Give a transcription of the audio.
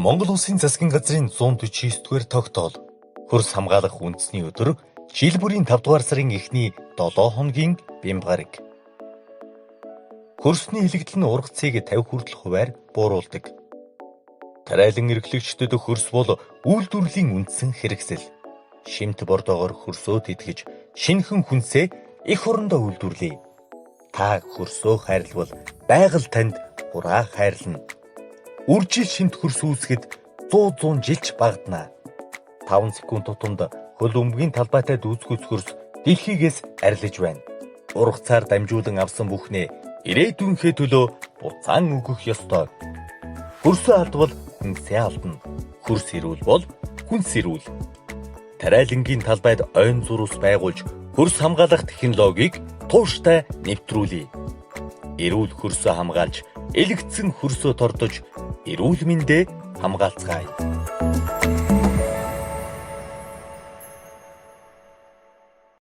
Монгол Улсын засгийн газрын 149 дугаар тогтоол. Хөрс хамгаалах үндэсний өдөр жил бүрийн 5 дугаар сарын эхний 7 хоногийн бямба гараг. Хөрсний илэгдэл нь ургацыг 50 хүртэл хувиар бууруулдаг. Тариалан эрхлэгчдэд хөрс бол үйлдвэрлэлийн үндсэн хэрэгсэл. Шимт бордоогоор хөрсөө тэтгэж, шинэхэн хүнсээ эх орондоо үйлдвэрлэе. Та хөрсөө хайрлавал байгаль танд хураа хайрлана. Үржил шимт хөрс үүсгэхэд 100 100 жилч багадна. 5 секунд тутамд хөл өмгийн талбайтай дүүцгүүц хөрс дэлхийгээс арилж байна. Ургацаар дамжуулан авсан бүхнээ ирээдүйнхээ төлөө буцаан өгөх ёстой. Хөрсөө алдвал хүнсээ алдна. Хөрс эрүүл бол хүнс эрүүл. Тариалангийн талбайд ойн зурус байгуулж хөрс хамгаалах технологиг тууштай нэвтрүүлье. Эрүүл хөрсөө хамгаалж, элэгдсэн хөрсөө тордож, эрүүл мэндээ хамгаалцгаая.